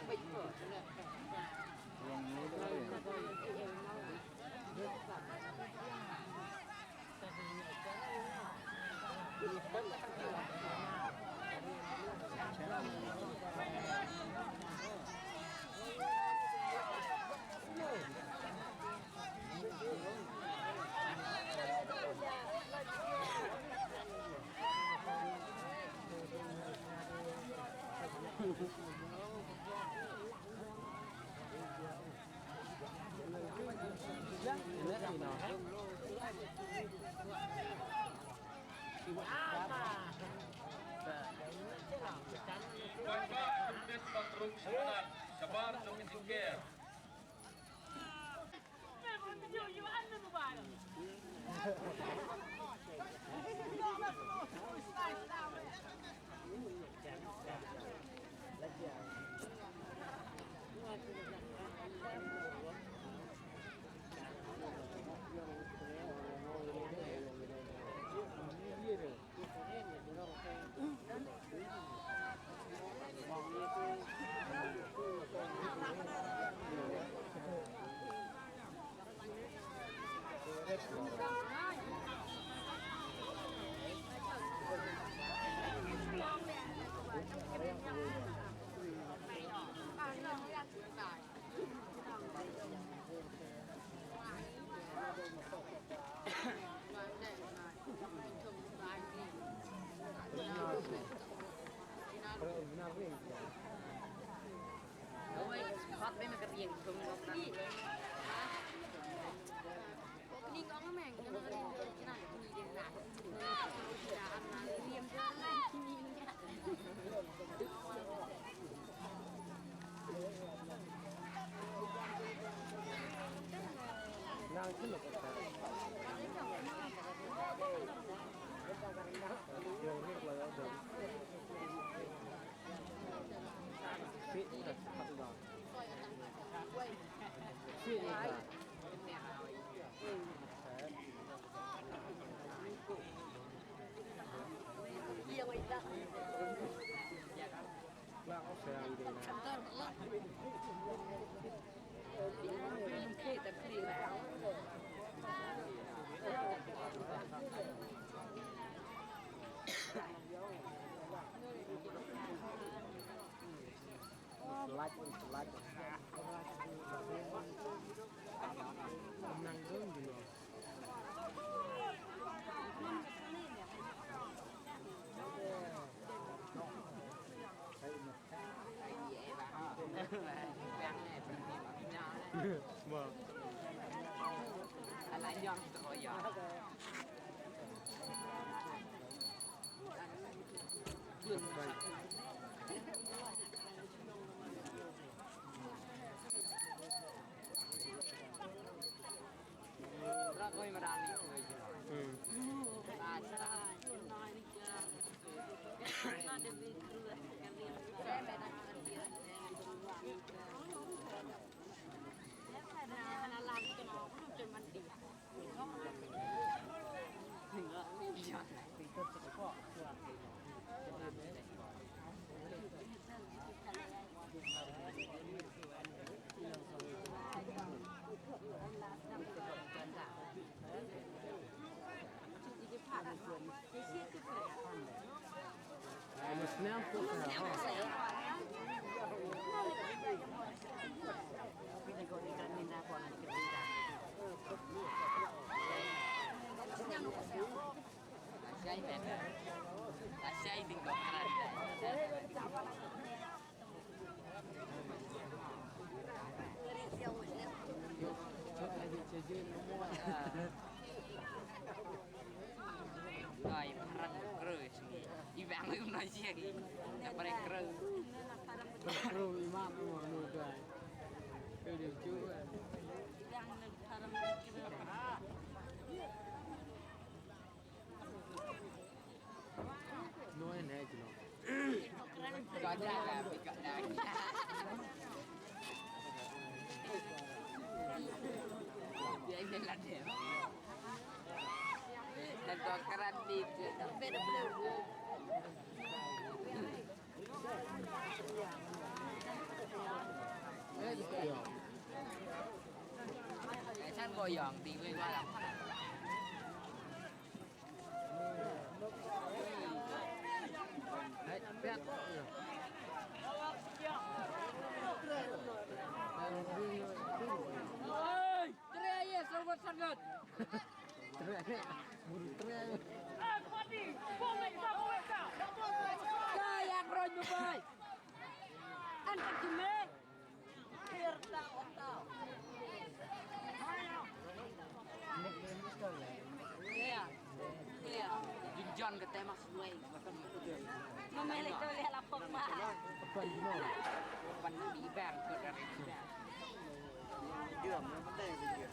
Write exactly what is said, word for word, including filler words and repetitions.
Paidbah Jumdet Batrung Shabanan, shabar jong ka jingker. Ai, parang kru sini. Ibang lu na siya gi. Parang kru. Kru imam lu nu dai. Kru dia juga. Ibang lu parang kru. No, I need to know. Kau dah lah, kau dah. Dia ni lah dia. Dan kau keran ni tu. Beda belum. Yang di wei wala. Hai, pet. Hei, tere ye, selamat sangat. Tere, buru tere. Ah, kuati, bom lagi, bom lagi. Kau yang roy, Dubai. Antar jemeh. Iya. Iya. Jinjan kata mas suai. Memilih tu lihat lapor mah. Pan di bar ke dari bar. Dia mana dia.